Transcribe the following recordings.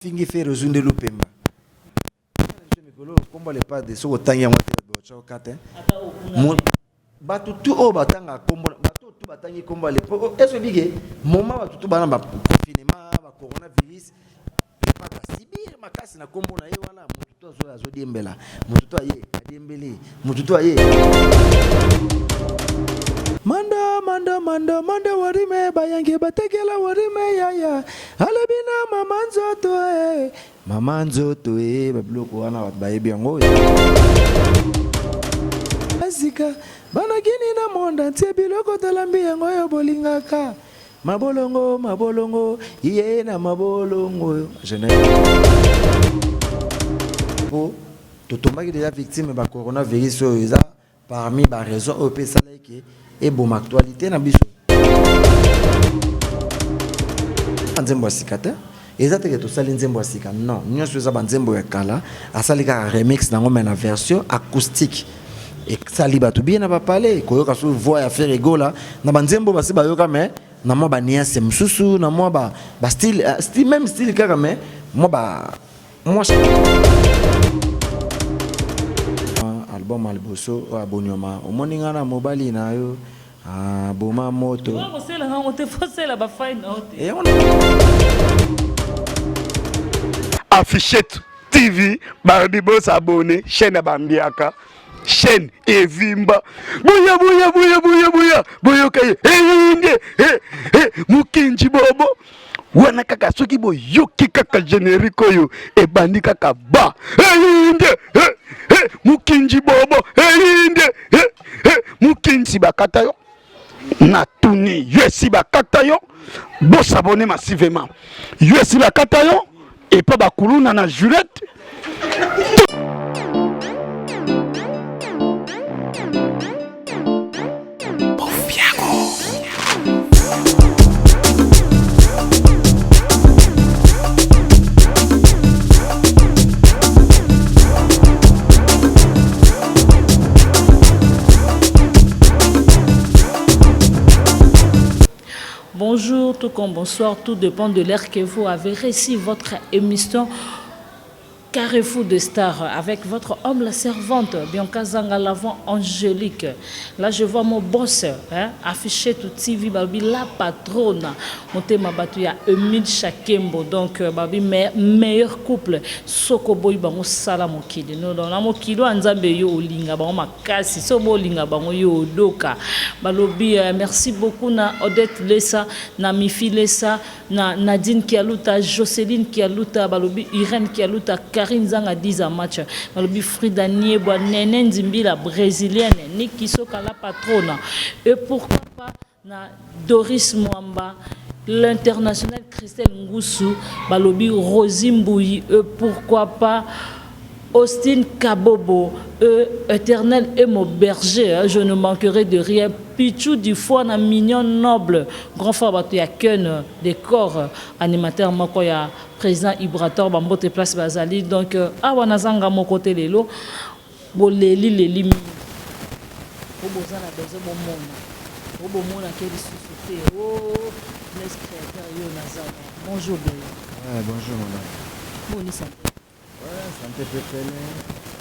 Fingi ferre ozui nde lupemba. Mikolo kombo le padre soki otangi yango te bato batya kate. Bato tout oyo batanga kombo bato tout batangi kombo le po est-ce que bike moment bato tout bana ba confinement ba coronavirus le padre asibir makasi na kombo na ye wana moto tout azo azodiembela moto tout aye adiembeli moto tout aye Manda manda manda manda warime bayange batekela warime yaya alobi na mama nzoto eh mama nzoto eh babiloko wana bato bayebi yango sika bana kini na monde entier biloko tolambi yango oyo bolingaka mabolongo mabolongo iye na mabolongo po totombaki deja victime ba coronavirus oyo eza Parmi ba raisons oyo pe esalaki ke eboma actualite na biso. Nzembo ya sika te. Eza te ke tosali nzembo ya sika non, nionso eza ba nzembo ya kala, asali kaka remix nango mais na version acoustique. Esali batu bien na ba palais, koyoka soki voix ya Ferre Gola na ba nzembo basi bayoka mais na mwa ba nuances mosusu, na mwa ba ba style, style meme style kaka mais mwa ba Mwa album ya liboso oyo abonyoma omoni nga na mobali na yo ah, boma moto kosela yango te fosela ba fai na yo te Affichette TV balobi bosabone chaîne ya bambiaka chaîne evimba boya boya boya boya boya boyoka ye eyinde mokinji bobo wana kaka soki boyoki kaka generique oyo ebandi kaka ba eyinde mokinji bobo eyinde mokinzi bakata yo natuni yo esi bakata yo bosabone massivement yo esi bakata yo epa bakuluna na Juliette. Bonjour, tout comme bonsoir, tout dépend de l'heure que vous avez reçu votre émission Carrefour de Stars avec votre homme, la servante, Bianca Zanga, l'avant angélique. Là, je vois mon boss hein, affiché tout TV, Babi, la patronne. Motema batu ya Emile Chakembo. Donc, euh, Babi, me, meilleur couple. Soko boy bango sala mokili. Non, non, na mokili nzambe yo olinga bango makasi. Sobo olinga bango yo odoka. Balobi, euh, merci beaucoup na Odette Lesa, na Mifi Lesa, na Nadine Kialuta, Joceline Kialuta, balobi Irène Kialuta, Karine Zanga Diza Match, balobi Frida Niebwa, Nene Nzimbila, brésilienne, Niki Soka la patrona. Et pourquoi pas na Doris Mwamba, l'international Christelle Ngoussou, balobi Rosie Mbouyi, et pourquoi pas Austin Kabobo, euh, éternel est mon berger, hein, je ne manquerai de rien. Pichou du foie na mignon noble, grand frère bato ya Ken décor animateur moko ya président Ibrator bambote place bazali. Donc euh, awa nazanga moko te lelo boleli leli mingi. Po boza na besoin bomona. Po bomona ke lisusu te. Oh, Blaise créateur yo naza. Bonjour Blaise. Ouais, bonjour madame. Boni santé. Ouais, santé pepele,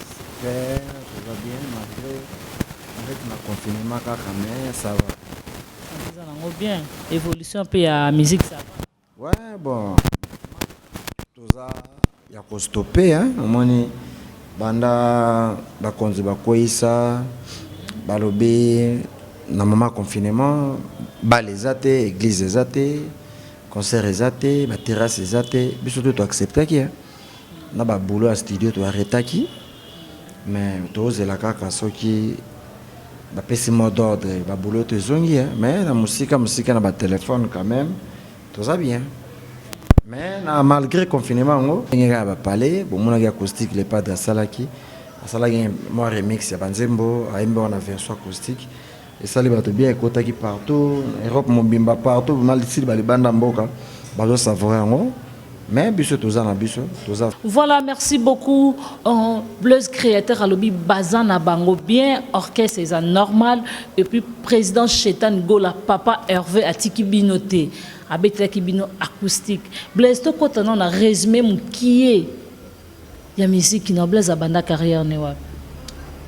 super, tout va bien malgré avec ma confinement kaka mais ça va. Santé eza nango bien. Évolution pe ya musique ça va. Ouais, bon. Toza ya ko stopper hein, omoni banda bakonzi bakweyisa balobi na moment confinement bal eza te, église eza te, concert eza te, ba terrasse eza te, biso to to acceptaki hein. Na ba boulot ya studio to arrêtaki mais tozela kaka soki bapesi mot d'ordre ba boulot to ezongi hein. Mais na mosika mosika na ba téléphone quand même toza bien. Mais na malgré confinement yango ndenge kaka ba palais bomonaki acoustique le padre asalaki asalaki mwa remix ya banzembo ayembi wana version acoustique esali bato bien ekotaki partout Europe mobimba partout malisili balibanda mboka bazo savourer yango. Mais biso toza na biso toza. Voilà, merci beaucoup. Blaise créateur alobi baza na bango bien, orchestre eza normal et puis président Chetan Gola papa Hervé atiki bino te. Abetelaki bino acoustique. Blaise tokota na résumé mokie ya musique na Blaise abanda carrière ne wapi?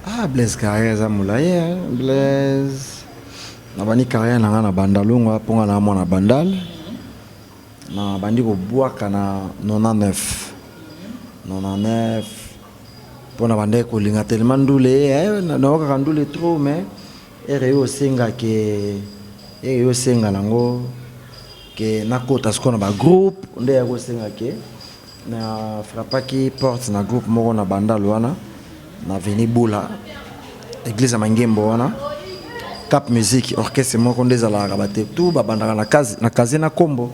Ah, Blaise carrière eza molai, hein. Blaise nabandi carrière na nga na Bandalungwa, mpo nga na mwana Bandal. Na bandi kobwaka na 99 99 mpo na bandaki kolinga tellement ndule, nayokaka ndule trop, mais ere yo osenga ke ere yo osenga nango ke nakota sikoyo na bagroupe nde ya kosenga ke na frappaki porte na groupe moko na Bandal wana na Veni Bula, église ya Mangembo wana, Cap Musique, orchestre moko nde ezalaka bato tu babandaka na kazi na kaze na kombo.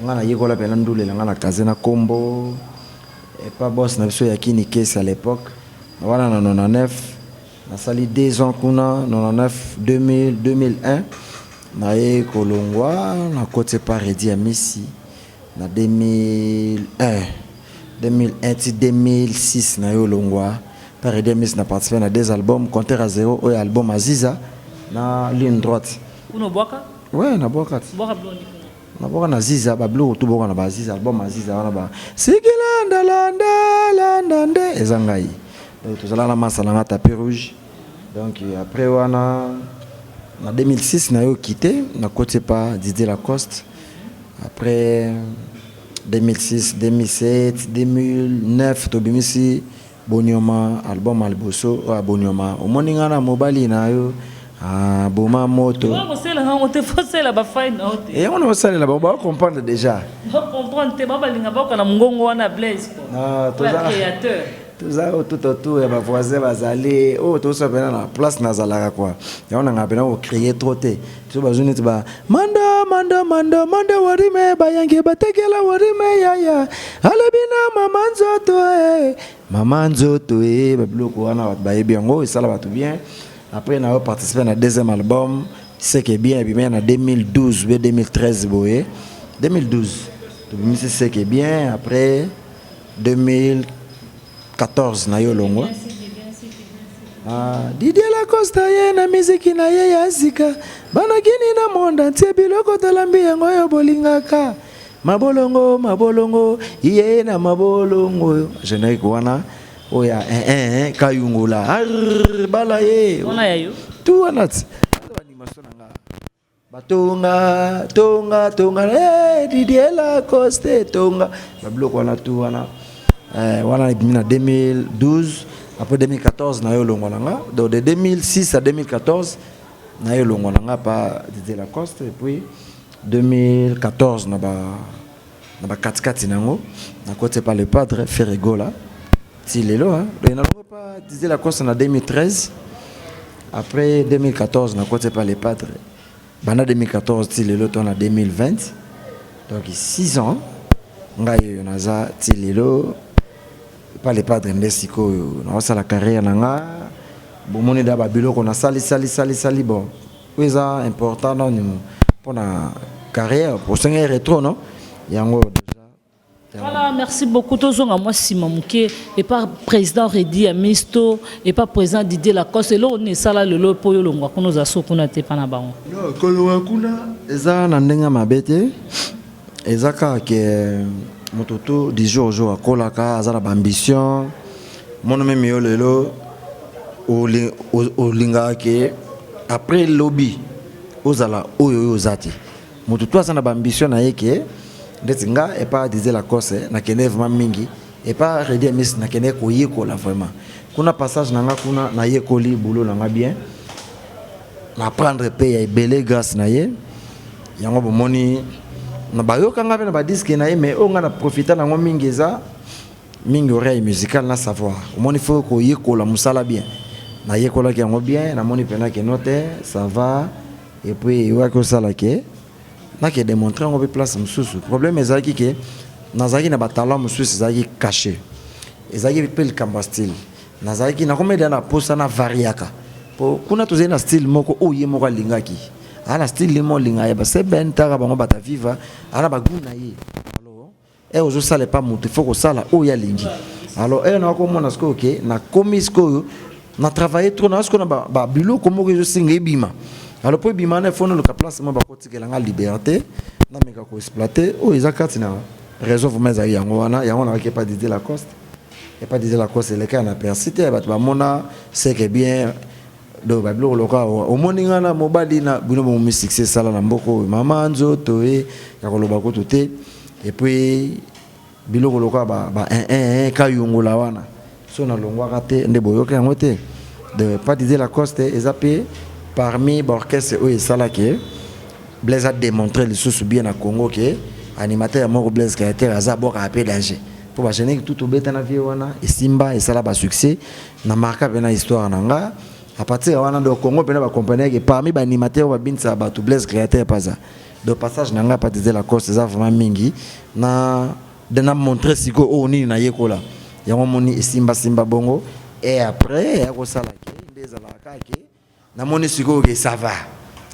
Nga nayekola mpena ndulela nga na kaze na kombo epa boss na biso ya Kini Kesi à l'époque wana na 99. Nasali 2 ans kuna, 99, 2000, 2001. Naye kolongwa, nakoti epa Redi ya Misi na 2001, 2001 ti 2006. Naye olongwa pa Redi ya Misi, na participe na deux albums, Compteur à zéro oyo album Aziza na Ligne droite. Kuna obwaka? Ouais, nabwaka ti. Bwaka biloko nini kuna? Nabwaka na Ziza, babiloko tu boka na baziza, album Aziza wana ba sikilandalandalanda nde eza ngai. Donc tozala na masa na nga Tapis Rouge. Donc après wana na 2006 naye okite, nakoti epa Didier Lacoste. Après 2006, 2007, 2009 tobimisi Bonioma, album ya liboso oyo ya Bonioma. Omoni nga na mobali na yo, ah, boma moto. Kosala yango te, fosala bafai na yo te. Yango na osalela bango, bacomprendre déjà. Bacomprendre te, babalinga baoka na mongongo wana Blaise. Créateur. Toza oyo tout autour ya bavoisin bazali oyo tozosa mpena na place nazalaka kua. Yango nanga mpena kocréer trop te. So bazwi neti ba mando mando mando mando warime bayangi batekela warime yaya alobi na mama nzoto e mama nzoto e babiloko wana bato bayebi yango, esala bato bien. Après nayo participe na deuxième album Seke Bien, ebimi na 2012 be 2013 boye. 2012 tobimisi Seke Bien. Après 2014 na yo longwa. Ah, Didier Lacoste ye na miziki na ye ya sika, banakini na monde entier, biloko tolambi yango oyo bolingaka, mabolongo mabolongo ye na mabolongo, générique wana oyo ya eh, eh, kayungola. Arr, bala ye. Wana ya yo? Tu wana ti animation na nga batonga tonga tonga, eh, Didier Lacoste tonga babiloko wana tu wana, wana ebimi na 2012. Après 2014 na yo longwa na nga. Donc de 2006 à 2014 na yo longwa na nga pa Didier Lacoste. Et puis 2014 na ba na bakatikati nango nakoti pa le padre Ferre Gola ti lelo, hein. Donc nalongwa pa Didier Lacoste na 2013. Après 2014 nakoti pa le padre. Banda 2014 ti lelo to na 2020, donc 6 ans ngai oyo naza ti lelo pa le padre. Nde sikoyo naosala carrière na nga, bomoni da babiloko nasali sali sali sali. Bon, oyo eza important nani mpona carrière posenga rétro non yango déjà. Voilà, merci beaucoup. Tozonga mwa nsima moke epa président Redi ya Misto, epa président Didier Lacoste. Eloko nini esala lelo mpo oyo olongwa kuna, oza so kuna te mpa na bango? Non, kolongwa kuna eza na ndenge ya mabe te. Eza kaka ke moto to du jour au jour akolaka, aza na baambition mono. Meme yo lelo olingaka ke après lobi ozala oyo oyo oza te. Moto to aza na baambition na ye ke ndeti nga epa Didier Lacoste nakende vraiment mingi, epa Redi Amis nakende koyekola vraiment kuna. Passage na nga kuna, nayekoli boulot na nga bien, na apprendre mpe ya ebele grâce na ye. Yango bomoni na bayokanga mpe na badisque na ye, mais oyo nga na profita nango mingi eza mingi oreille musicale na savoir. Omoni, faut koyekola mosala bien. Nayekolaki yango bien, namoni mpena keno te, ça va. Et puis eyokaki osala ke nake démontrer yango mpe place mosusu. Problème ezalaki ke nazalaki na batalent mosusu ezalaki caché, ezalaki mpe likambo ya style. Nazalaki nakomeda na posa na variaka po kuna tozali na style moko oyo ye moko alingaki, aa na style ye moko alinga ye baseben taka bango bata viva, aa na bagoût na ye. Alors Ere ozosala epa moto, il faut kosala oyo alingi. Alors ere nakomona sikoyo ke nakomi sikoyo na travaille trop, na sikoyo na babiloko moko ezosenga ebima. Alors mpo ebima wana, ifo noluka place moko bakotikela nga liberté, nameka koexploite oyo eza kati na raison. Vraiment ezali yango wana, yango nakaki epa Didier Lacoste. Epa Didier Lacoste eleka na persi te, bato bamona seke bien. Donc babiloko loka omoni nga na mobali na bino bomomi succès esala na mboka oyo, mama nzoto e ya koloba kutu te. Et puis biloko loka ba, ba 1 1 kayungola wana, so nalongwaka te nde boyoka yango te. De pas Didier Lacoste eza mpe parmi baorchestre oyo esalaki Blaise a démontré lisusu bien na Congo ke animateur moko Blaise Créateur aza abwakaka mpe danger, mpo bagénérique tout tobeta na vie wana esimba, esala basuccès na marka mpe na histoire na nga. À partir ya wana, donc Congo mpena bacompagnie ke parmi baanimateur oyo babinisaka bato, Blaise Créateur paza. Donc passage na nga pa Didier Lacoste eza vraiment mingi na de na montre sikoyo oyo nini nayekola yango, moni esimbasimba bongo. Et après ya kosala ke nde ezalaka kaka ke namoni sikoyo ke ça va.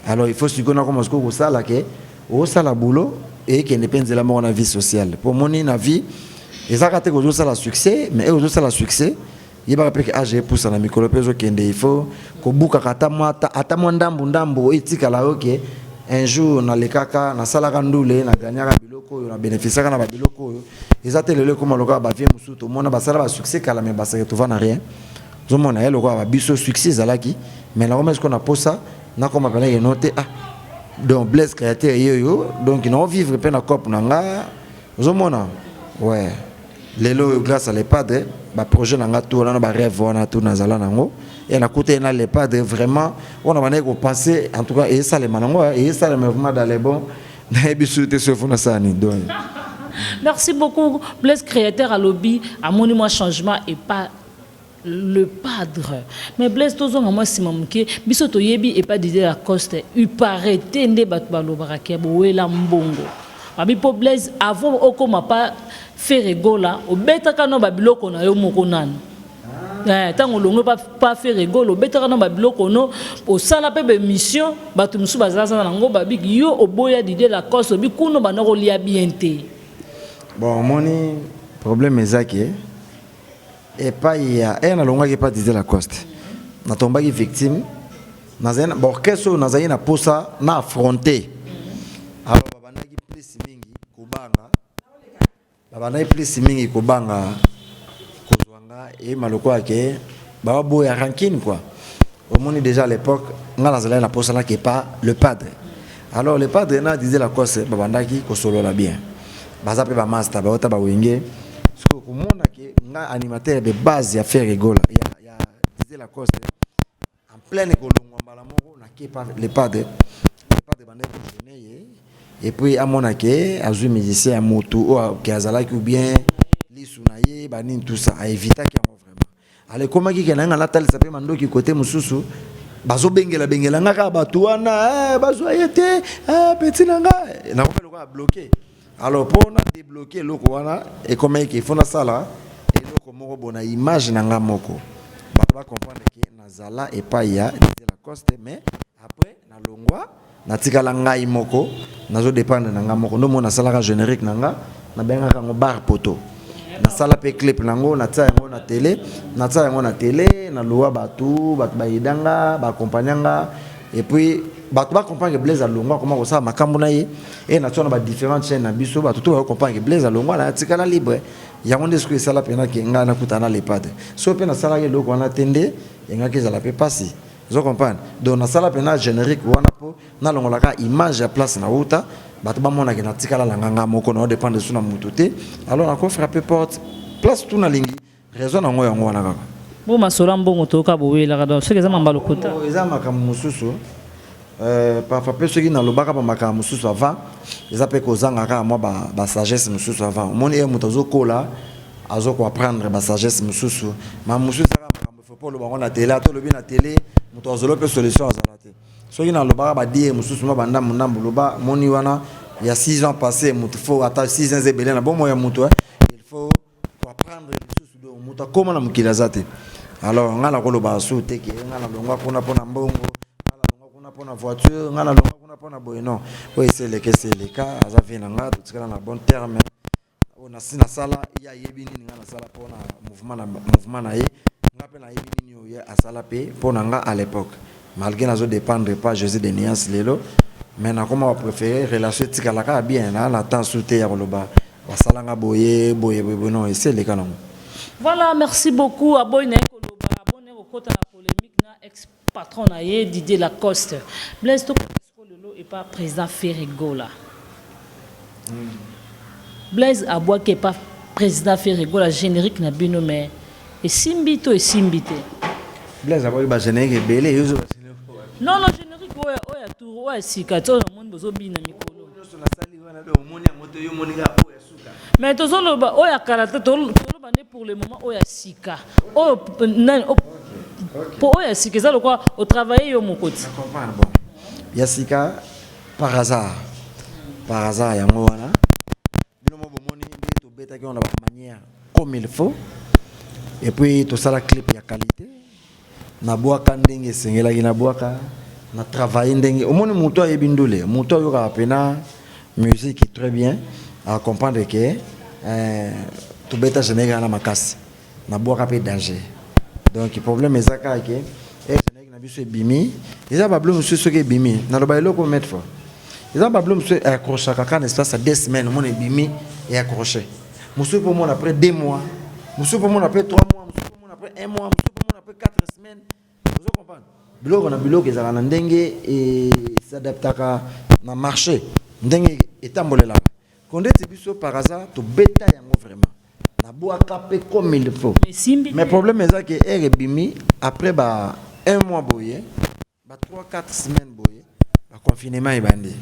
Alors il faut sikoyo nakoma sikoyo kosala ke osala boulot ekende mpe nzela moko na vie sociale, mpo omoni na vie ezaka te kozosala succès, mais ozosala succès, yebaka mpe ke age epusa na mikolo mpe ezokende, il faut kobukaka ata mwa ndambu ndambu oyo etikala yo ke un jour nalekaka, nasalaka ndule, naganyaka biloko oyo, nabénéficiaka na babiloko oyo. Eza te lelo ekóma lokola bavie mosusu tomona basala basuccès kala, mais baseke tova na rien. Ozomona ye lokola babiso succès ezalaki, mais nakoma sikoyo na posa nakoma pena keno te. Ah, donc Blaise Créateur ye oyo, donc naovivre mpe na cope na nga. Ozomona, ouais, lelo oyo grâce à Le Padre, baprojet na nga tout wana na barêve wana tout nazala nango e nakuta ye na Le Padre. Vraiment wana bandaki kopense, en tout cas esalema nango, esalema vraiment dans les bons. Nayebi su te so efo nasala nini donc. Merci beaucoup Blaise Créateur. Alobi amoni mwa changement et pas Le Padre. Mais Blaise, tozonga mwa nsima moke. Biso toyebi epa Didier Lacoste upare te nde bato balobaka bowela mbongo babi, mpo Blaise, avant okóma pa Ferre Gola, obetaka no babiloko na yo moko nanu. Ntango olongwe pa Ferre Gola, obetaka no babiloko no, osala mpe baémission, bato mosusu bazalazala nango babiki yo oboya Didier Lacoste, obi kuna banda kolia bien te. Bon, omoni problème eza ke epai ya ere nalongwaki epai Didier Lacoste, natombaki victime. Nazali na baorchestre oyo nazali na posa na affronter. Alors babandaki plus mingi kobanga kozwa nga, eyema lokola ke bababoya rancune quoi. Omoni, déjà à l'époque nga nazalaki na posa nake pa Le Padre. Alors Le Padre na Didier Lacoste babandaki kosolola bien, baza mpe bamaster baota bawenge. Sikoyo komona ke nga animateur de base ya Ferre Gola, ya Didier Lacoste, en pleine kolongwa mbala moko nake pa Le Padre, Le Padre bandaki kogêner ye. Et puis amona ke azwi musicien ya motu oyo ke azalaki ou bien lisu na ye banini, tout ça, aevitaki yango vraiment. Ale ekomaki ke na nga natalisa mpe mandoki kote mosusu, bazobengela bengela nga kaka bato wana, eh, bazwa ye te, eh, petit na nga nakomi lokola bloqué. Alors mpo na débloquer eloko wana, ekomaki ke ifo nasala eloko moko bona image na nga moko, bato bacomprendre ke nazala epai ya Didier Lacoste, mais après nalongwa, natikala ngai moko, nazodépendre na nga moko. Ndomona nasalaka générique na nga, nabengaka yango bar poto, nasala mpe clip nango, natia yango na télé, natia yango na télé, naluwa bato, bato bayeda baakompagne nga. Et puis bato bacomprendre ke Blaise alongwa, akoma kosala makambo na ye. E natia na badifférentes chaîne na biso, bato to bacomprendre ke Blaise alongwa na atikala libre. Yango nde soki esala mpena ke ngai nakutana na Le Padre. Soki mpe nasalaki eloko wana te, nde engaki ezala mpe mpasi. Ozo comprendre? Donc nasala mpena générique wana mpo nalongolaka image ya place na uta, bato bamonaki natikala na nganga moko, na odépendre so na motu te. Alors nakofrappe porte place tu nalingi, raison nango yango wana kaka. Bo masolo ya mbongo toyoka bowelaka, donc soki eza mamba lokuta? Eza makambo mosusu, parfois mpe soki nalobaka bamakambo mosusu avant, eza mpe kozanga kaka mwa basagesse mosusu avant. Omoni ye moto azokola, azokoapprendre basagesse mosusu, ma mosusu ezaka makambo faut mpo oloba yango na télé. Ata olobi na télé, moto azolo mpe solution azala te. Soki nalobaka badire mosusu mwa bandambu ndambu, loba moni wana ya 6 ans passé, moto faut ata 6 ans ebele na bomoi ya moto, il faut koapprendre lisusu. Donc moto akóma na mokili aza te. Alors ngai nakoloba su te ke ngai nalongwa kuna mpona mbongo, ngai nalongwa kuna mpona voiture, ngai nalongwa kuna mpona boye. Non, oyo eseleka eseleka, aza vie na ngai, totikala na bon terme. Oyo nasi nasala, ye ayebi nini nga nasala mpona mouvement na mouvement na ye, nga mpe nayebi nini oyo ye asala mpe mpo na nga à l'époque. Malgré nazo dépendre pas Jésus de nuance lelo, mais nakoma ba préférer relation etikalaka bien na na temps su te ya koloba basalanga boye boye boye boye, non, esi eleka nango. Voilà, merci beaucoup. Aboy na ye koloba, aboy na ye kokota na polémique na ex patron na ye Didier Lacoste. Blaise, tokosiko lelo epa président Ferre Gola. Blaise abwaki epa président Ferre Gola générique na bino, mais esimbi to esimbi te? Blaise abwaki bagénérique ebele, yo Non, non, générique oyo, oyo ya tour, oyo ya sika ti oyo namoni bozobina mikolo. Nyonso nasali wana, do omoni yango te, yo omoni kaka oyo ya suka. Mais tozoloba oyo ya kala te, toloba nde pour le moment oyo ya sika oyo nani po oyo ya sika eza lokwa otravaille yo moko ti. Comprendre. Bon, ya sika, par hasard, par hasard yango wana bino mo bomoni nde tobetaki wana bamanière comme il faut, et puis tosala clip ya qualité, nabwaka ndenge esengelaki, nabwaka na travaille ndenge omoni. Moto ayebi ndule, moto ayokaka mpena musique très bien, acomprendre ke tobeta générique wana makasi, nabwaka mpe danger. Donc problème eza kaka ke générique na biso ebimi, eza bablo mosusu soki ebimi, naloba eloko maître fois, eza bablo mosusu eaccrochaka kaka na espace ya 2 semaines, omona ebimi, eaccroche. Mosusu mpo omona après 2 mois, mosusu mpo omona après 3 mois, mosusu mpo omona après un mois, mosusu mpo omona après 4 semaines. Ozo comprendre, biloko na biloko ezalaka na ndenge esadaptaka na marché, ndenge etambolelaka. Kondeti biso, par hasard tobeta yango vraiment, nabwaka mpe comme il faut. Esimbi. Mais problème eza ke ere ebimi après ba un mois boye, ba 3 4 semaines boye, baconfinement ebandi,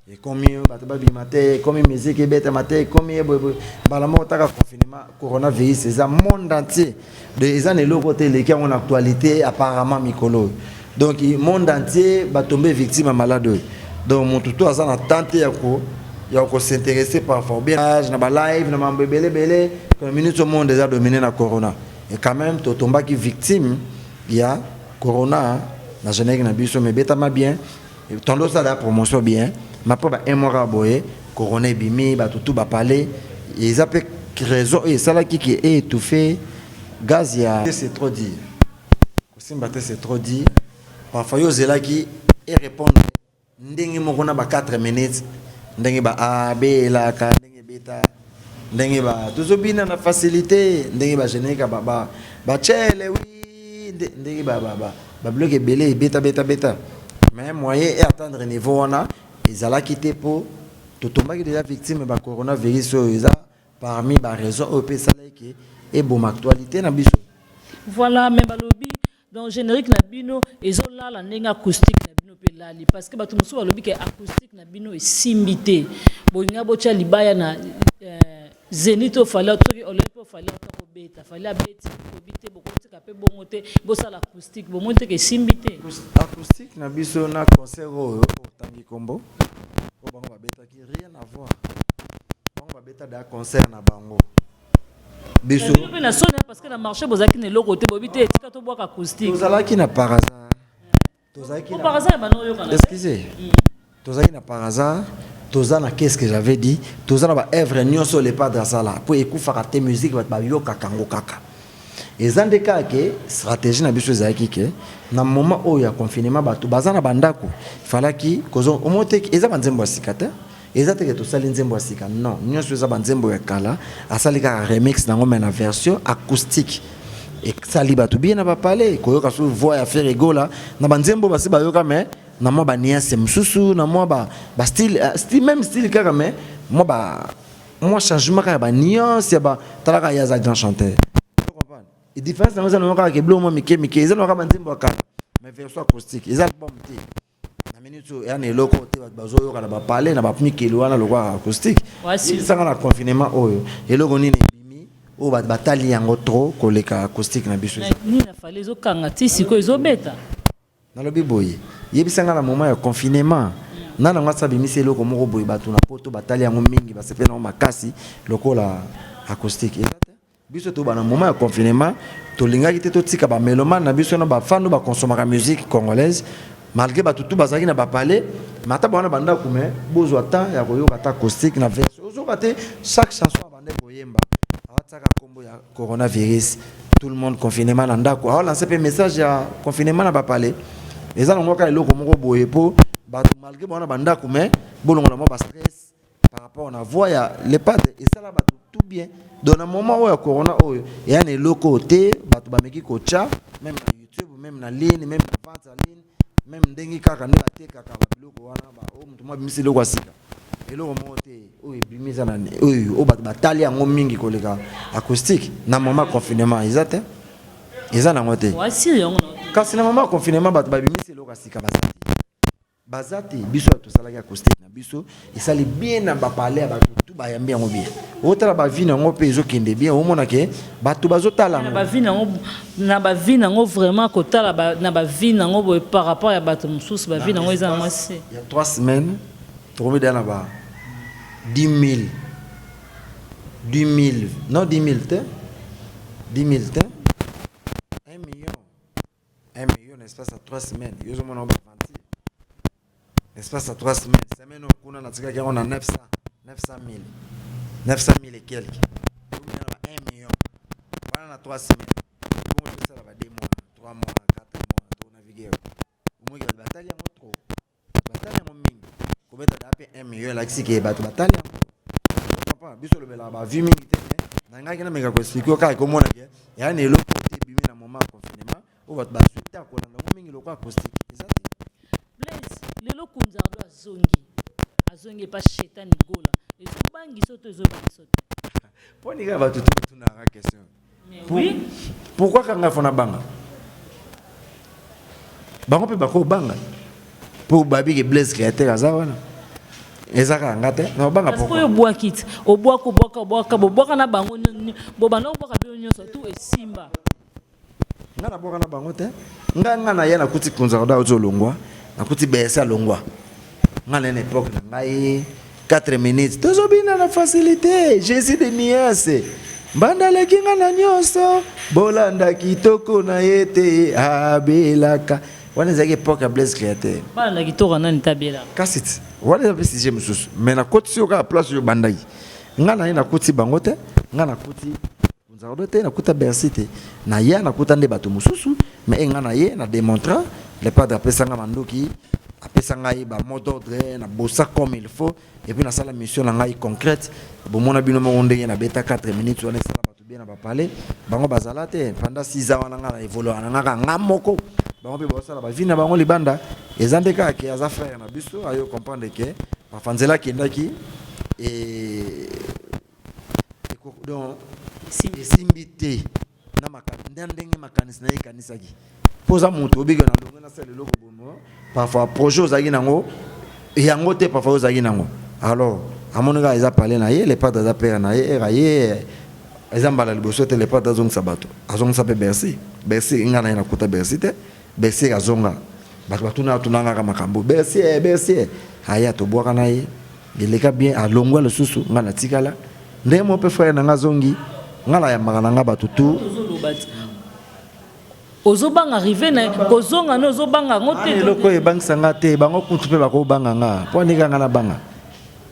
ekomi bato babima te, ekomi musique ebetama te, ekomi ye boye boye. Mbala moko taka confinement, coronavirus eza monde entier de, eza na eloko te eleki yango na actualité apparemment mikolo oyo. Donc monde entier batombe victime ya malade oyo. Donc motu to aza na temps te ya kos'intéresser parfois ou bien na balive na mambo ebele ebele. Na minute au monde eza dominé na corona, et quand même totombaki victime ya corona na générique na biso, mais ebetama bien, tondo osala promotion bien. Ma mpo ba un mois kaka boye, corona ebimi, bato tu bapale. Eza mpe raison oyo esalaki ke étouffe gaz ya. C'est trop dire, kosimba te, c'est trop dire. Parfois yo ozelaki erépondre ndenge moko na ba 4 minutes, ndenge ba abelaka, ndenge ebeta, ndenge ba tozobina na facilité, ndenge bagénérique bachele wi, ndenge babiloko ebele ebeta beta beta. Mais moyen e atteindre niveau wana ezalaki te, mpo totombaki déjà victime ba coronavirus oyo. Eza parmi baraison oyo mpe esalaki ke eboma actualité na biso. Voilà, mais balobi donc générique na bino ezolala ndenge acoustique na bino mpe elali, parce que bato mosusu balobi ke acoustique na bino esimbi te, bolinga botya libaya na Zénith oyo Fally, soki oloi mpe Fally ata kobeta, Fally abeti, bobi te, bokotika mpe bongo te, bosala acoustique, bomoni te ke esimbi te. Acoustique na biso na concert oyo otangi nkombo oyo bango babetaki, rien à voir. Bango babeta da concert na bango, biso Bino mpe na soni, parce que na marché bozalaki na eloko te, boyebi te, etika tobwaka acoustique. Tozalaki na par hasard, tozalaki Po par hasard bana oyokana. Excusez, tozalaki na par hasard, toza na, qu'est-ce que j'avais dit, toza na baœuvre nyonso le Padre asala mpo ekufaka te. Musique bato bayokaka yango kaka. Eza nde kaka ke stratégie na biso ezalaki ke na moment oyo ya confinement, bato baza na bandako, falaki kozo omo te. Eza banzembo ya sika te, eza teke tosali nzembo ya sika, non, nyonso eza banzembo ya kala, asali kaka remix nango, mais na version acoustique esali bato bien na bapale koyoka so voix ya Ferre Gola na banzembo basi bayoka, mais na mwa banuance mosusu, na mwa ba style, style, même style kaka, mais mwa ba mwa changement kaka ya banuance ya ba talaka. Ye aza grand chanteur, comprendre différence nango eza nango kaka ke biloko mwa mike mike eza nango kaka banzembo ya kala, mais version acoustique. Eza album te na minute oyo, eya na eloko te bato bazoyoka na bapale na bamikeli wana lokola acoustique. Esanga na confinement oyo, eloko nini ebimi oyo bato batali yango trop koleka acoustique na biso? Nini afali ezokanga ti sikoyo ezobeta? Nalobi boye, yebisanga, na moment ya confinement na nango asa abimisi eloko moko boye, bato na poto batali yango mingi, basepeli yango makasi lokola acoustique? Eza te. Biso toba na moment ya confinement, tolingaki te totika bamélomane na biso na bafan oyo bakonsomaka musique congolaise, malgré bato tu bazalaki na bapale. Mais ata bana bandako, mais bozwa temps ya koyoka ata acoustique na version. Ozoka te, chaque chanson abande koyemba, awatiaka nkombo ya coronavirus, tout le monde confinement na ndako, aolance mpe message ya confinement na bapale. Eza nango kaka eloko moko boye mpo bato, malgré bana bandako, mais bolongola mwa bastress par rapport na voix ya Le Padre. Esala bato tout bien. Donc na moment oyo ya corona oyo, eya na eloko oyo te bato bameki kotya, même na YouTube, même na ligne, même na vente en ligne, même ndenge kaka nde batekaka babiloko wana, oyo moto moko abimisi eloko ya sika, eloko moko te oyo ebimi eza na oyo oyo bato batali yango mingi koleka acoustique na moment confinement. Eza te, eza nango te. Wasiri yango na Kasi na moment confinement, bato babimisi eloko ya sika baza te, baza te. Biso tosalaki acoustique na biso, esali bien na bapale ya bato tu, bayambi yango bien. Otala bavues nango mpe ezokende bien, omona ke bato bazotala na yango. Bavues nango, na bavues nango vraiment, kotala na bavues nango boye par rapport ya bato mosusu, bavues nango eza na mwasi. Ya 3 semaines, tokomi deya na ba 10 000, 10 000, non, 10 000 te, 10 000 te, 1 million, 1 million na espace ya 3 semaines. Yo ozomona baventure espace ya 3 semaines. Semaine oyo kuna natikaki yango na 900, 900 000, 900 000 et quelque, tokomi na ba 1 million wana na 3 semaines. Bongo tosala ba 2 mois, 3 mois, 4 mois, tonavigue, omoki bato batali yango trop, batali yango mingi. Kobeta da mpe 1 million elakisi ke bato batali yango. Comprend, biso olobelaka bavues mingi te, mais na ngaki nameka koexpliquer kaka, ekomona ke eya na eloko te ebimi na moment ya confinement oyo bato bazwi te kolanda yango mingi lokola acoustique, eza te. Blaise, lelo Kunzardo azongi, azongi epa Shetani Gola, ezobangiso to ezobangiso te? Mpo nika bato to batunaka question. Mais oui. Pourquoi kanga fona banga bango mpe bakobanga mpo babiki Blaise Créateur aza wana, eza kaka nga te na obanga. Parce que oyo obwaki ti obwaka, obwaka, obwaka, bobwaka na bango, bobanda obwaka bino nyonso tu esimba. Nga nabwaka na bango te. Nga na ye nakuti Kunzardo auti olongwa, nakuti Bercy alongwa. Nga na na époque na ngai, 4 minutes tozobina na facilité. Jésus de nuance, mbanda aleki nga na nyonso, bolanda kitoko na ye te, abelaka. Wana ezalaki époque ya Blaise Créateur. Balanda kitoko nani tabela? Kasi ti wana eza mpe sujet mosusu, mais nakoti yo kaka place oyo bandaki. Nga na ye nakuti bango te, nga nakuti Kunzardo te, nakuta Bercy te, na ya nakuta nde bato mosusu. Mais e nga na ye na démontra, Le Padre apesanga mandoki, apesa ngai ba mot d'ordre, na bosa comme il faut, et puis nasala mission na ngai concrète. Bomona bino moko ndenge nabeta 4 minutes wana, esala bato bien na bapale. Bango bazala te pendant 6 ans wana. Nga na évoluaka na nga kaka nga moko, bango mpe bazosala bavues na bango libanda. Eza nde kaka ke aza frère na biso, ayo comprendre ke parfois nzela akendaki e donc esimbi te na ndenge makanisi na ye ekanisaki. Mpo oza moto obika na longo, nasala eloko bomo, parfois projet ozalaki nango yango te, parfois ozalaki nango. Alors amoni kaka eza pale na ye. Le Padre aza père na ye, era ye eza mbala liboso te. Le Padre azongisa bato, azongisa mpe Bercy. Bercy, nga na ye nakuta Bercy te. Bercy azonga, bato batuna tunangaka makambo Bercy, Bercy aya, tobwaka na ye, eleka bien, alongwa lisusu, nga natikala ndenge moko mpe frère na nga azongi. Nga nayambaka na nga bato tu. Tozoloba ti ozobanga arrivé na kozonga no, ozobanga yango te? Eloko oyo ebangisa nga te. Bango kutu mpe bakobanga nga mpo andika nga na banga,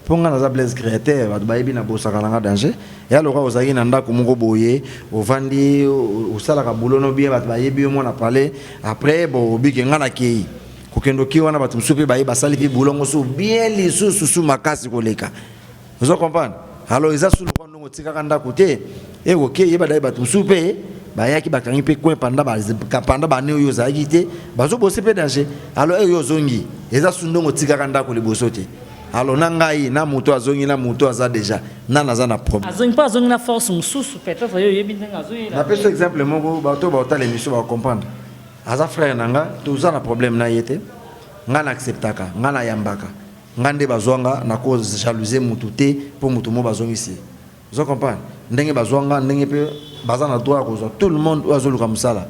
mpo nga naza Blaise Créateur, bato bayebi na bosaka na nga danger. Ya loka ozalaki na ndako moko boye, ovandi, osalaka boulot no bien, bato bayebi yo mwana pale. Après bo obike nga nakei kokende, oki wana, bato mosusu mpe baye, basali mpe boulot yango so bien lisusu su makasi koleka. Ozo comprendre? Alors eza su lokwa ndongo otikaka ndako te, ekoke yeba daye, bato mosusu mpe bayaki, bakangi mpe coin pendant bane oyo ozalaki te, bazobose mpe danger. Alors oyo ozongi, eza su ndongo otikaka ndako liboso te. Alors na ngai na moto azongi na moto aza déjà nani aza na problème. Azongi mpo azongi na force mosusu, peut-être yo oyebi ndenge azoyela. Napesi exemple moko, bato baotala émission bakocomprendre. Aza frère na nga, toza na problème na ye te. Nga na acceptaka, nga nayambaka, nga nde bazwanga, nako jalouser mutu te mpo mutu mo bazongisi ye. Ozo comprendre ndenge bazwanga, ndenge mpe baza na droit ya kozwa tout le monde oyo azoluka mosala.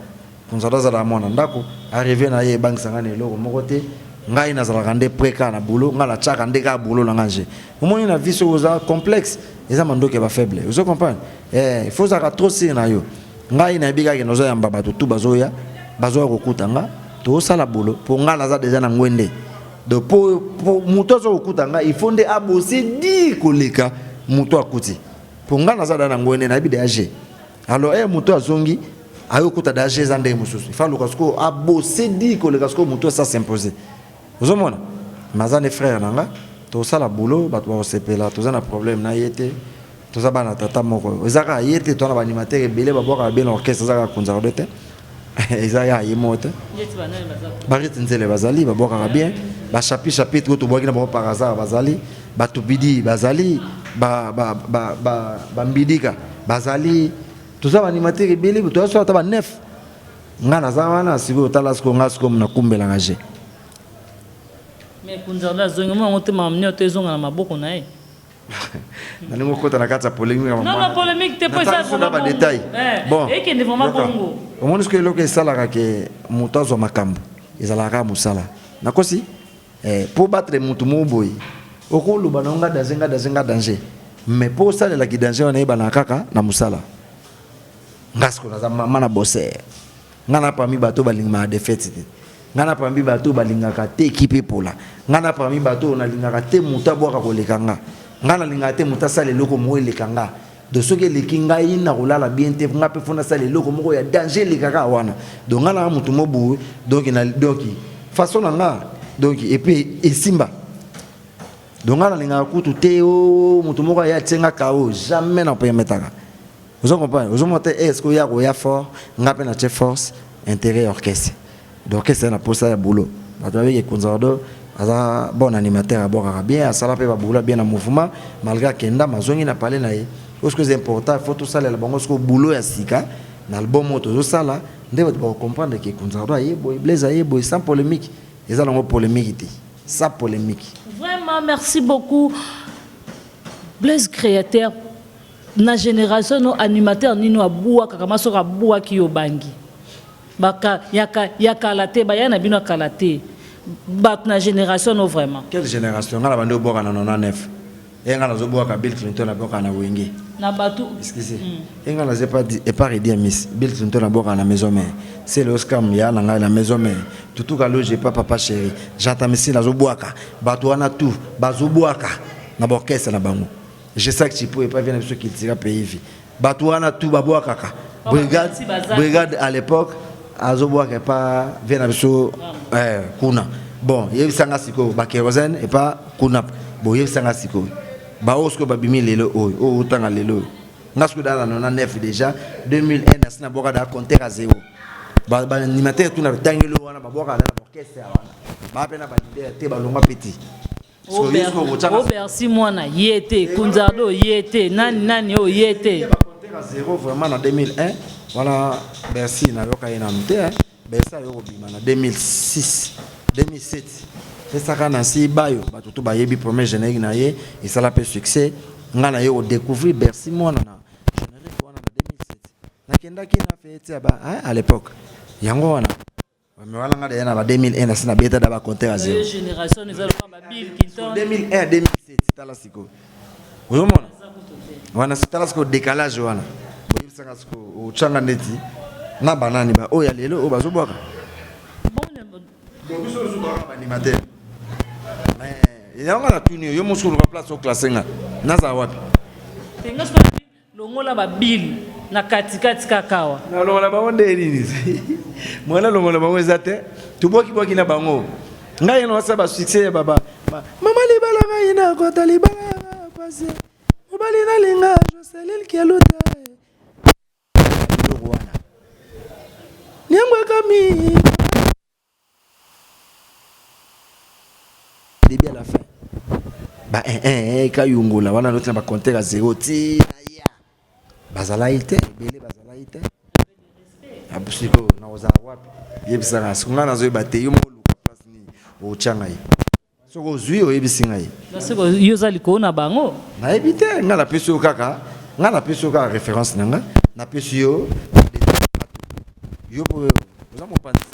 Kunzardo azalaka mwana ndako, arrivé na ye ebangisa ngai na eloko moko te. Ngai nazalaka nde prêt kaka na boulot, ngai natiaka nde kaka boulot na ngai nje. Omoni, na vie soki oza complexe, eza mandoki ya bafaible. Ozo comprendre? Il faut ozalaka trop sûr na yo. Ngai nayebi kaka nazoyamba bato tu, bazoya, bazoya kokuta nga, tozosala boulot, mpo ngai naza déjà na ngwende. Donc po moto aza kokuta nga, il faut nde abose di koleka moto akuti. Po nga naza da na ngwende, nayebi DAG. Alors moto azongi ayokuta DAG eza ndenge mosusu. Il faut aluka sikoyo abose di koleka sikoyo moto asa s'imposer. Ozomona, maza ne frère na nga, tosala boulot, bato bakosepela, toza na problème na ye te. Toza bana tata moko. Eza kaka ye te, toza na baanimateur ebele babwakaka bien na orchestre, eza kaka Kunzardo te. Eza ya ye moko te. Barite Nzele bazali, babwakaka bien. Bachapi chapitre oyo tobwaki na bango par hasard bazali, batupidi bazali, bambidika bazali. Toza baanimateur ebele, toza so ata ba 9. Nga naza wana sikoyo, tala sikoyo nga sikoyo nakumbelaka je. Mais Kunzardo azongi mo yango te, makambo nyonso to ezonga na maboko na ye. Nalingi okota na kati ya polémique. Non, non, polémique te, po eza na ba détail. Bon, ekende vraiment bongo. Omoni soki eloko esalaka ke moto azwa makambo, ezalaka kaka mosala. Nakosi po battre motu moko boye, okoloba na nga danger, nga danger, nga danger, mais po osalelaki danger wana, eyebanaka kaka na mosala. Nga sikoyo naza mama na bosser. Nga na parmi bato balingaka défaite te. Nga na parmi bato balingaka te équipe epola. Nga na parmi bato nalingaka te moto abwaka koleka nga. Nga nalingaka te moto asala eloko moko eleka nga. Donc soki eleki ngai, nakolala bien te. Nga mpe fo nasala eloko moko ya danger elekaka wana. Donc nga nanga motu mo boye. Donc na donc façon na nga, donc et puis esimba. Donc nga nalingaka kutu te o motu moko aya atie nga kao, jamais na permettaka. Ozo comprendre? Ozomona te, est ce que oya koya fort, nga mpe natie force, intérêt ya orchestre. Donc orchestre na posa ya boulot. Bato babeki Kunzardo aza bon animateur, abwakaka bien, asala mpe baboulot bien na mouvement, malgré akenda mazongi na palais na ye. Oyo sikoyo eza important, il faut tosalela bango sikoyo boulot ya sika na album oyo tozosala, nde bato bakocomprendre ke Kunzardo aye boye, Blaise aye boye, sans polémique. Eza nango polémique te, sans polémique. Vraiment, merci beaucoup Blaise Créateur. Na génération no, animateur nino abwakaka ma soki abwaki yo bangi baka ya kala te, baya na bino ya kala te, bato na génération no vraiment? Quelle génération? Nga na bandi obwaka na 99. E nga nazobwaka Bill Clinton, abwaka na Wenge. Na bato. Excusez, e nga naza epa Redi Amis. Bill Clinton abwaka na Maison Mère, Sele Oscam ya na ngai na Maison Mère, Tutuka Loge epa Papa Chéri, Jantamisi. Nazobwaka bato wana tout bazobwaka na baorchestre na bango. Jesak Chipo epa vient na biso Cultura Pays Vie. Bato wana tout babwakaka. Brigade, Brigade à l'époque azobwaka epa vient na biso kuna. Bon, yebisanga sikoyo bakérosène epa kuna. Bon, yebisanga sikoyo baoyo sikoyo babimi lelo oyo, oyo otanga lelo oyo. Nga sikoyo daa na 99 déjà, 2001 nasi nabwaka daa compteur à zéro. Baanimateur tuna tangeli wana babwakaka na baorchestre wana, baa mpe na baleader te, balongwa mpe te. Obersi mwana ye te, Kunzardo ye te, nani nani oyo ye te. Zéro vraiment na 2001 wana, Bercy nayoka ye nanu te. Bercy ayo kobima na 2006, 2007. Pesaka na nsi bayo bato to bayebi premier générique na ye esala mpe succès. Nga na ye kodécouvrir Bercy mwana na générique wana na 2007. Nakendaki na feti ya ba à l'époque yango wana. Mais wana nga deya na ba 2001 nasi nabeta da bacompteur à zéro. Génération eza lokola ba Bill Clinton. 2001, 2007, tala sikoyo, ozomona wana, tala sikoyo décalage wana. Boyebisanga sikoyo, otyanga neti na banani ba oyo ya lelo oyo bazobwaka. Bon, biso mosusu baka baanimateur, mais yango nga natuni yo, yo mosuku oluka place oclasse nga, nazala wapi? Tenga soki longola babile na katikati kaka awa. Nalongola bango nde nini? Mwana longola bango eza te, tobwakibwaki na bango. Ngai na wasala basuccès ya baba mama libala, ngai nakota libala pasi, mobali nalinga Jocelyn Kialuta, biloko wana niango ekami début à la fin ba 1 1 kayungola wana noti na bacompteur ya zéro ti na ya bazalaki te, ebele bazalaki te. Sikoyo nakozala wapi? Yebisaka siko, ngai nazoyeba te. Yo moko oluka place nini otya ngai. Soki ozwi, oyebisi ngai. Soki yo oza likolo na bango. Nayebi te. Ngai napesi yo kaka, ngai napesi yo kaka référence na ngai, napesi yo. Yo mpo oza mopanzi,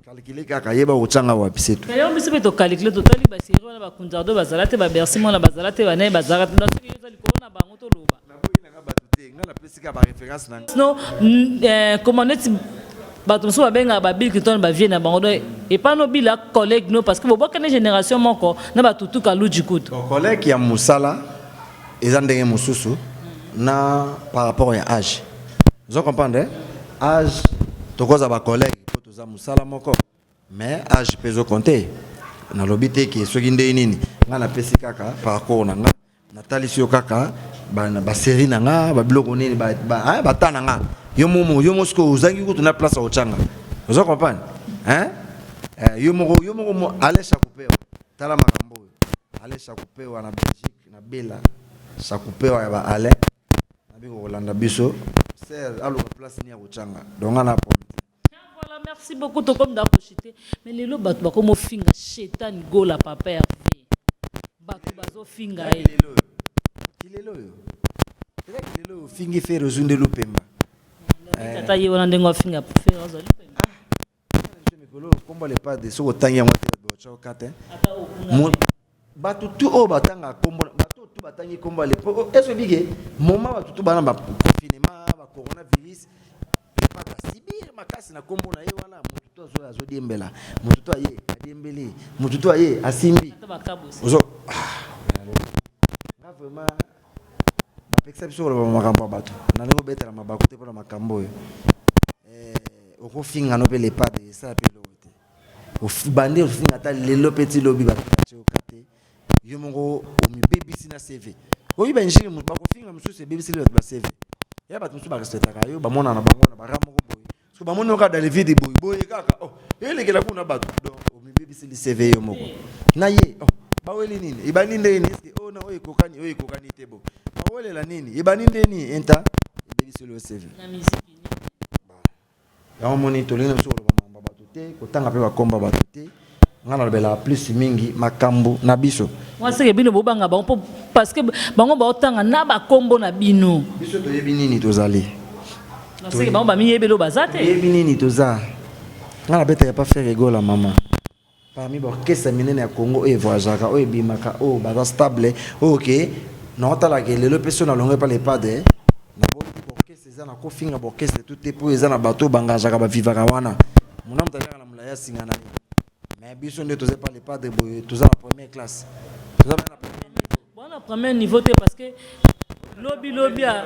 calcule kaka, yeba kotyanga wapi, c'est tout. Yango biso mpe tocalcule, totali basérie wana, bakunzardo bazala te, babercy mwana bazala te, banaye bazalaka te. Donc soki yo oza likolo na bango, toloba. Naboyi nanga bato te, ngai napesi kaka baréférence na ngai. Sinon comment neti bato mosusu babengaka ba Bill Clinton bavie na bango, donc. Epa nobila collègue no, parce que bobwakani génération moko na batutu kaluji kutu. Bon, collègue ya mosala eza ndenge mosusu na par rapport ya âge. Ozo comprendre, eh? Âge, tokoza bacollègue mpo toza mosala moko, mais âge mpe ezocompter. Nalobi te ke soki ndenge nini, ngai napesi kaka parcours na nga, natalisi yo kaka basérie na nga, babiloko nini, bata na nga. Yo momo, yo mo sikoyo ozangi kutu na place ya kotyanga. Ozo comprendre, hein? Eh, yo moko Alain Chakupewa, tala makambo oyo. Alain Chakupewa na Belgique, na Bela Chakupewa ya ba Alain nabiki kolanda biso ser aluka place nini ya kotyanga. Donc nga na problème te. Voilà, merci beaucoup. Tokomi da koshite, mais lelo bato bakomofinga Shetani Gola, papa Hervé, bato bazofinga ye. Kilelo oyo ezaki lelo oyo ofingi Ferre, ozwi nde lupemba. Tata ye wana ndenge afinga Ferre, azali pemba. Mikolo kombo Le Padre, soki otangi yango te, bato batya okate. Ata okunga. Bato tu oyo batanga kombo, bato tu batangi kombo ale po eso ebike moment bato tu bana baconfinement, bacoronavirus, Le Padre asibir makasi na kombo na ye wana. Motu to azoyo azodiembela, motu to aye adiembeli, motu to aye asimbi. Ata bakabosi. Ozo nga vraiment bapekisa biso koloba makambo ya bato na ndenge obetela mabaku te mpona makambo oyo. Okofinga no mpe Le Padre, esala mpe eloko te. Bandi ofinga ata lelo mpe ti lobi, bato batie oka te. Yo moko omibebisi na CV. Oyi baingénieur, moto bakofinga mosusu ebebiseli bato ba CV ya bato mosusu barespectaka yo, bamona na bango na bara moko boye. Soki bamoni yo kaka dans le vide boye boye kaka, oh, elekela kuna bato. Donc omibebiseli CV yo moko na ye. Oh, baweli nini, ebandi ndenge nini? Eske oyo na oyo ekokani, oyo ekokani te? Bo bawelela nini, ebandi ndenge nini? Enta ebebiseli yo CV. Na miziki nini? Yango moni tolingi na biso koloba makambo ya bato te, kotanga mpe bakomba bato te. Ngai nalobelaka plus mingi makambo na biso. Mwaseke bino bobanga bango mpo parce que bango baotanga na bakombo na bino. Biso toyebi nini tozali. Naseke bango bamiyebeli oyo baza te. Toyebi nini toza. Ngai nabetaka pa Ferre Gola, mama. Parmi baorchestre minene ya Congo oyo evoyageaka, oyo ebimaka, oyo baza stable, oyo ke naotalaka lelo mpe so nalongo epa Le Padre, naboyi baorchestre eza na kofinga baorchestre tu te, mpo eza na bato oyo bangageaka, bavivaka wana. Mona moto aliaka na molai ya singa na ye, mais biso nde toza epa Le Padre boye, toza na première classe, toza na premier niveau. Bona premier niveau te, parce que lobi lobi a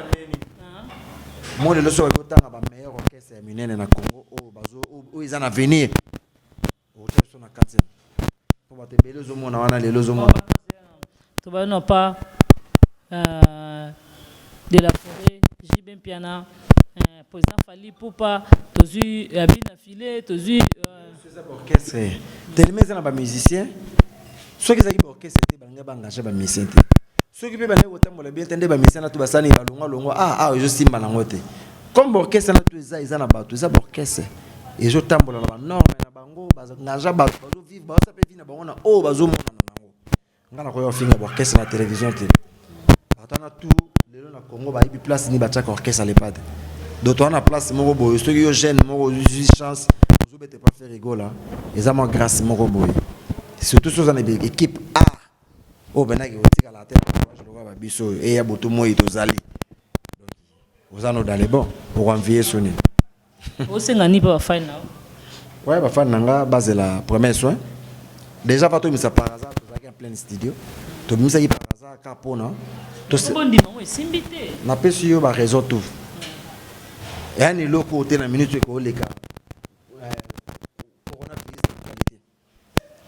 Mo lelo soki otanga bameilleur orchestre ya minene na Congo oyo bazo oyo eza na avenir, okotia biso na kati, mpo bato ebele ozomona wana lelo ozomona. Tobano pa de la forêt, JB Mpiana, président Fally Ipupa, tozwi bina file, tozwi Eza baorchestre telema, eza na bamusicien. Soki ezalaki baorchestre te, balingi baengage bamusicien te. Soki mpe bandeki kotambola bien te, nde bamusicien na to basani balongwa longwa. Ah ah, ezosimba nango te. Comme baorchestre na to eza na bato, eza baorchestre ezotambola na banorme na bango, baengage bato, bazovivre, baosa mpe vie na bango na oyo bazomonana nango. Nga nakoya kofinga baorchestre na télévision te. Bato wana tout lelo na Congo bayebi place nini batiaka orchestre Le Padre. Donc toza na place moko boye. Soki yo jeune moko ozwi chance ozobeta pa Ferre Gola, eza mwa grâce moko boye, surtout soki oza na équipe A oyo pendaki kotikala te na courage lokola babiso oyo eya butu moi tozali. Donc oza no dans les bons, okoenvie so nini? Osenga nini mpe bafani na yo? Ouais, bafani na nga bazela premier soin. Déjà va tobimisa par hasard, tozalaki en plein studio, tobimisaki par hasard kaka mpona bondima yango esimbi te. Napesi yo baraison tout eyani eloko oyo te na minute ekoleka coronavirus actualité.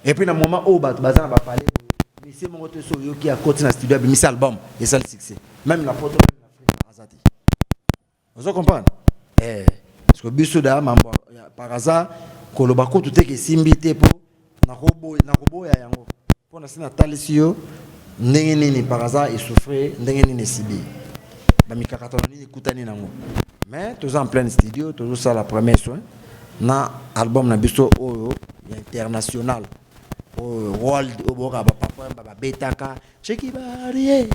Et puis na moment oyo bato baza na bapale boye, monsieur moko te so oyoki akoti na studio, abimisi album, esali succès, même na poto, même na Afrique, aza te. Ozo comprendre, eh, parce que biso da mambo par hasard, koloba kutu te ke esimbi te, mpo nakoboya yango, mpo na si natalisi yo ndenge nini par hasard esouffrir, ndenge nini esibi bamikakatano nini ekutani nango. Mais toza en plein studio, tozosala premier soin na album na biso oyo ya international, oyo world, oyo boyoka bapapa oyo babetaka cheki barie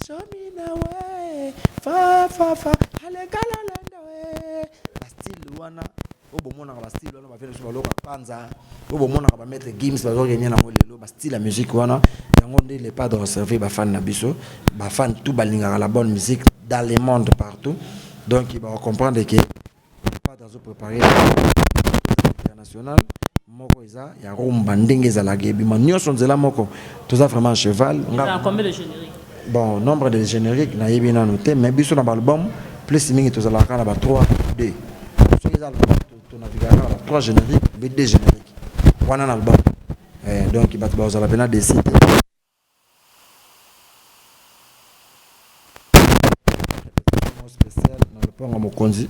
somina we fa fa fa alekala lenda we, bastyle wana oyo bomonaka, bastyle wana bavie biso baloka panza, oyo bomonaka bamaître Gims bazokenya nango lelo, bastyle ya musique wana. Yango nde Le Padre servir bafan na biso, bafan tout balingaka la bonne musique dans le monde partout. Donc bacomprendre que Le Padre azopréparer international. Moko eza ya rumba ndenge ezalaka ebima nyonso nzela moko. Toza vraiment cheval. Nga combien de générique? Bon, nombre de générique nayebi nanu te, mais biso na ba album plus mingi tozalaka na ba 3 2. Soki eza album tonavigaka na ba 3 générique be 2 générique wana na album. Eh, donc bato bazala pena décide. Spécial na lopango mokonzi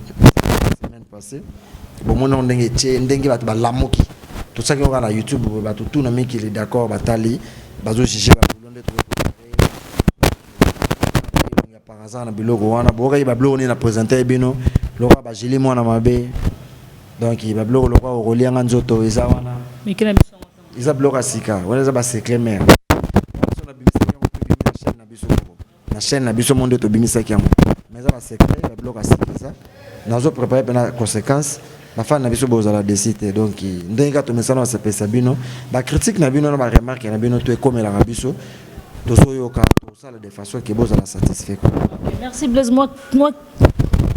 semaine passée, bomoni yango ndenge etie, ndenge bato balamuki. Tosaki yango kaka na YouTube, bato tuna mikili d'accord, batali bazojuge babulo nde ya par hasard na biloko wana. Boyokaki babiloko nini na présente bino lokola bagili mwana mabe. Donc babiloko lokola okolianga nzoto eza wana, eza biloko ya sika wana, eza basecret mare na biso moko na chaîne na biso mo nde tobimisaki yango, mais eza basecret. Babiloko ya sika eza, nazo prépare mpe na conséquence. Bafani na biso bozala desi te. Donc ndenge kaka tomesana basepelisa bino, bacritique na bino na baremarque na bino to ekomelaka biso, tozoyoka, tosala de façon ke bozala satisfait, quoi. Okay, merci Blaise. Moi,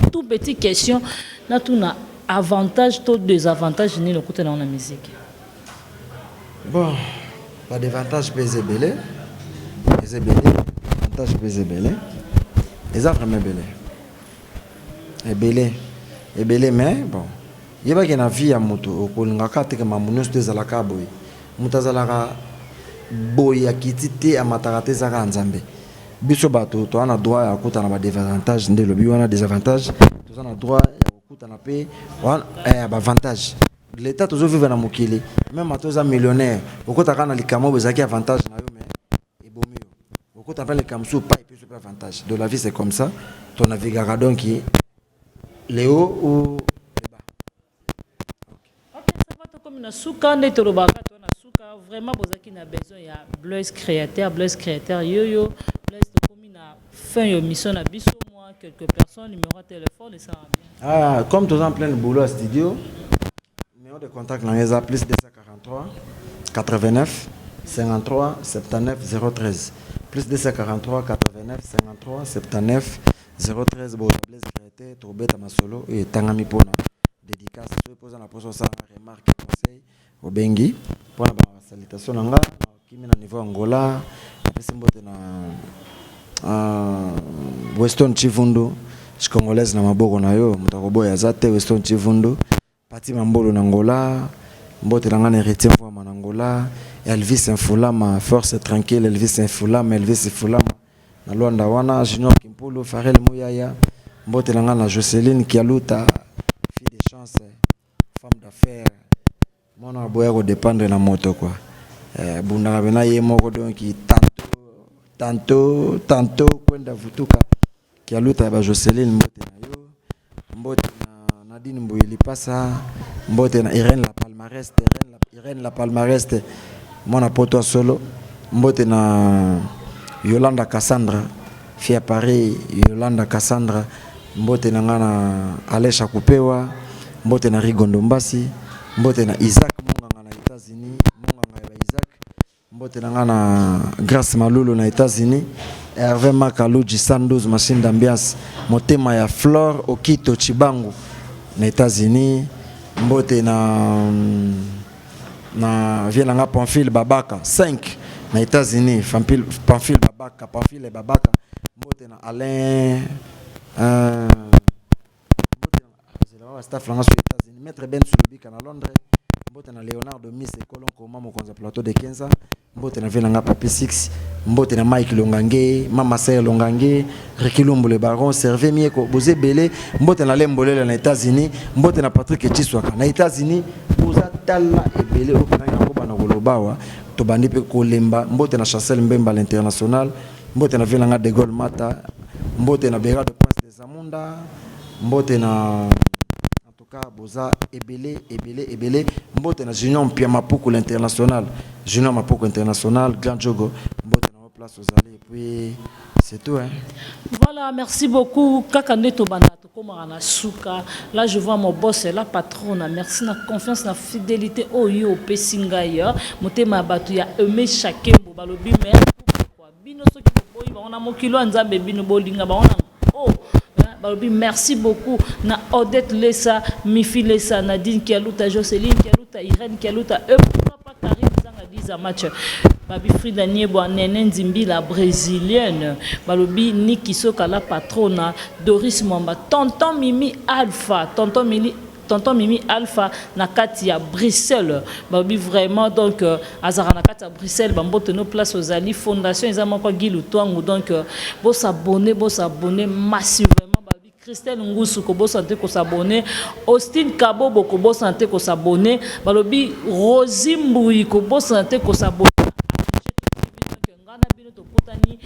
tout petite question natuna: avantage to désavantage nini okutana na musique? Bon, badésavantage mpe eza ebele, eza ebele. Avantage mpe eza ebele, eza vraiment ebele, ebele, ebele. Mais bon, yebaki na vie ya moto okolingaka teke mambo nyonso te ezalaka boye. Moto azalaka boye, akiti te, amataka te, ezaka ya Nzambe. Biso bato toza na droit ya kokutana badésavantage nde elobi wana désavantage, toza na droit ya kokutana mpe ya baavantage. L'état tozovivre na mokili, même ata oza millionnaire, okotaka na likambo oyo ezalaki avantage na yo, mais ebomi yo. Okota mpe likambo mosusu pa epesi mpe avantage. De la vie, c'est comme ça tonavigaka, donc le haut ou le bas. Ok, ça va, tokomi na suka. Nde tolobaka to na suka, vraiment bozalaki na besoin ya Blaise Créateur. Blaise Créateur yoyo Blaise, tokomi na fin ya émission na biso. Moi, quelques personnes, numéro ya téléphone esala bien. Ah, comme toza en plein boulot à studio, numéro de contact na eza plus 243 89 53 79 013, plus 243 89 53 79 013. Bozwa Blaise Créateur, tobeta masolo oyo etangami mpona dédicace. Soki mpoza na mposa osala remarque, conseil, obengi. Mpona basalutation na nga, nakimi na niveau Angola, napesi mbote na Weston Chivundu congolaise na maboko na yo, moto akoboya aza te. Weston Chivundu, Pati Mambolo na Angola, mbote na nga na Héritier Mvwama na Angola, Elvis Mfulama, force tranquille, Elvis Mfulama, Elvis Fulama na Lwanda wana, Junior Kimpulu, Farel Muyaya, mbote na nga na Joceline Kialuta, fille de chance, femme d'affaires, mwana aboya kodépendre na moto, quoi. Eh, bundaka pena ye moko. Donc tantôt, tantôt, tantôt kwenda vutuka Kialuta ya ba Joceline, mbote na yo. Mbote na Nadine Mbuyi Lipasa, mbote na Irène la Palmarès, Irène la Palmarès, mwana poto solo, mbote na Yolanda Cassandra, fille à Paris, Yolanda Cassandra, mbote na nga na Alesha Kupewa, mbote na Rigondo Mbasi, mbote na Isaac Monganga na États-Unis, Monganga ya ba Isaac, mbote na nga na Grâce Malulu na États-Unis, Hervé Makaluji 112 machine d'ambiance, motema ya Flore Okito Chibangu na États-Unis, mbote na vie na nga Pamphile Babaka 5 na États-Unis, Pamphile Babaka, Pamphile Babaka, mbote na Alain, mbote na staff na nga so États-Unis, Maître Ben Sulubika na Londres, mbote na Léonard Miss Ekolon Koma, mokonzi ya plateau de 15, mbote na vie na nga Papi 6, mbote na Mike Longange, Mama Ser Longange, Ricky Lumbu le Baron, Serve Mieko, boza ebele, mbote na Lembolela na États-Unis, mbote na Patrick Chiswaka na États-Unis, boza tala ebele oyo mpenza nakobanda koloba awa, tobandi mpe kolemba. Mbote na Chancel Mbemba l'international, mbote na vie na nga De Gaulle Mata, mbote na Berado Prince de Zamunda, mbote na, en tout cas boza ebele, ebele, ebele. Mbote na Junior Mpia Mapuku l'international, Junior Mapuku international, Grand Jogo, mbote na place ozali, et puis c'est tout, hein. Voilà, merci beaucoup. Kaka nde tobanda, tokomaka na suka. Là, je vois mon boss, la patronne. Merci na confiance, na fidélité oyo opesi ngai. Motema ya bato ya Aimé Chakembo balobi mais bino soki boboyi bango na mokilo ya Nzambe, bino bolinga bango na oh balobi merci beaucoup na Odette Lesa, Mifi Lesa, Nadine Kialuta, Joceline Kialuta. Kialuta, Irène Kialuta, et pourquoi pas Karine Zanga Diza match. Babi Frida Niebo, Nene Nzimbi, la brésilienne. Balobi Niki Soka, la patrona, Doris Mwamba, Tonton Mimi Alpha, Tonton Mimi Alpha na kati ya Bruxelles. Balobi vraiment, donc azalaka na kati ya Bruxelles. Bambote no place ozali. Fondation eza moko Gilu Twangu. Donc bosabonner, bosabonner massivement. Balobi Christelle Ngusu, kobosana te kosabonner. Austin Kabobo, kobosana te kosabonner. Balobi Rosi Mbui, kobosana te kosabonner. Nga na bino tokutani.